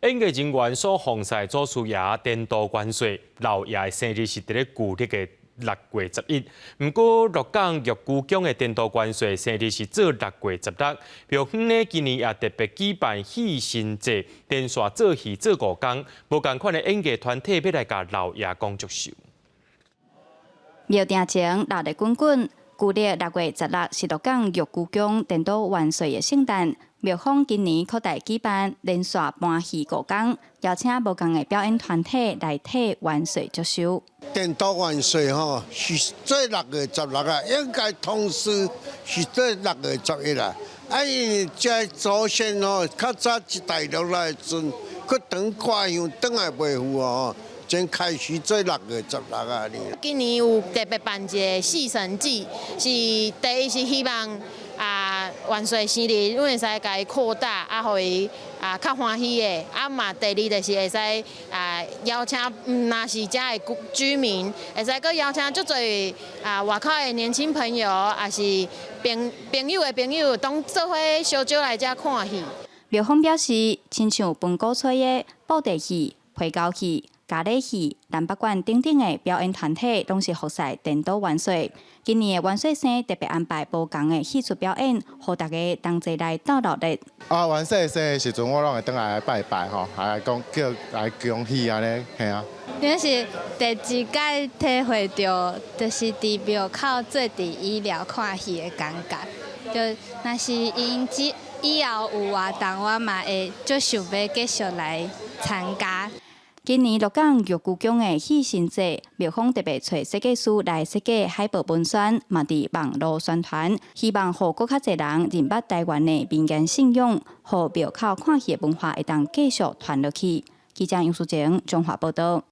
演藝人員所奉祀祖師爺典當元帥老爺的生日是佇咧舊曆的6月11，毋過鹿港玉姑宮的典當元帥生日是做6月16。廟方呢今年也特別舉辦戲神節，連續做戲做5工，無仝款的演藝團體欲來共老爺公祝壽。廟埕前熱鬧滾滾，舊曆6月16是鹿港玉姑宮典當元帥的聖誕。廟方今年擴大舉辦連續搬戲5工，邀請無仝的表演團體來替元帥祝壽。典當元帥吼是做6月16啊，應該同時是做6月11啦。啊，因為這祖先吼較早一代落來的時陣，閣轉掛香轉來袂赴哦，先開始做六月十六啊。今年有特別辦一個戲神祭，是第一是希望啊，元帥生日，阮會使共伊擴大，啊，予伊啊較歡喜的。啊嘛，第二就是會使啊邀請，毋若是遮的居民，會使閣邀請足濟啊外口的年輕朋友，抑是朋朋友的朋友，攏做伙相招來遮看戲。廟方表示，親像盤古吹的布袋戲、皮膠戲、咖喱戲、南北管等等的表演團體，攏是服侍典當元帥。今年的元帥生特別安排無仝的戲曲表演，予大家同齊來鬥熱鬧。啊，元帥生的時陣，我攏會轉來拜拜吼，來講叫來恭喜按呢，嘿啊。這是第一擺體會著，就是佇廟口做佇椅寮看戲的感覺。就若是𪜶之以後有活動，我嘛會足想欲繼續來參加。今年鹿港玉姑宮的戲神節，廟方特別揣設計師來設計海報文宣，嘛佇網路宣傳，希望予閣較濟人認捌台灣的民間信仰，予廟口看戲的文化會當繼續傳落去。記者楊淑靜，中華報道。